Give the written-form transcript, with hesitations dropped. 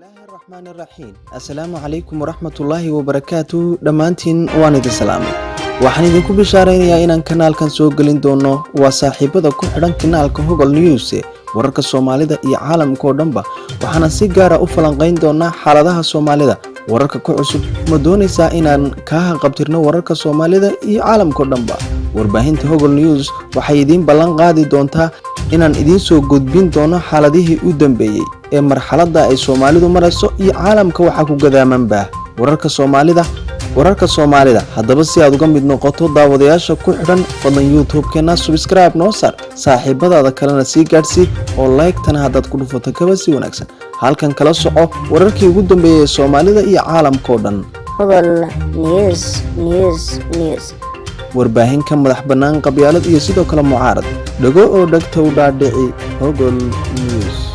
Raxmaan raxiim. Assalaamu calaykum waraxmatullaahi wabarakaatu. Dhammaantiin waan idin salaamay. Waxaan idinku bishaaraynayaa inaan kanaalkan soo gelin doono. Waa saaxiibada ku xidhan kanaalka Hogol News, wararka Soomaalida iyo caalamka oo dhanba. Waxaana si gaara u falanqayn doonaa xaaladaha Soomaalida, wararka ku cusub. Ma doonaysaa inaan kaa haqabtirno wararka Soomaalida iyo caalamka oo dhanba? Warbaahinta Hogol News waxay idiin ballan qaadi doontaa inaan idiin soo gudbin doono xaaladihii u dambeeyey ee marxaladda ay Soomaalidu marayso iyo caalamka waxaa ku gadaamanba wararka Soomaalida, wararka Soomaalida. Haddaba, si aad uga mid noqoto daawadayaasha ku xidhan, fadlan YouTube-keena subscribe noo saar, saaxiibadaada kalena sii gaadhsii oo like-tana haddaad ku dhufato kaba si wanaagsan. Halkan kala soco wararkii ugu dambeeyey ee Soomaalida iyo caalamka oo dhan. Hogol News, News, News. Warbaahin ka madax bannaan qabyaalad iyo sidoo kale mucaarad. Dhago oo dhegta u dhaadhici, Hogol News.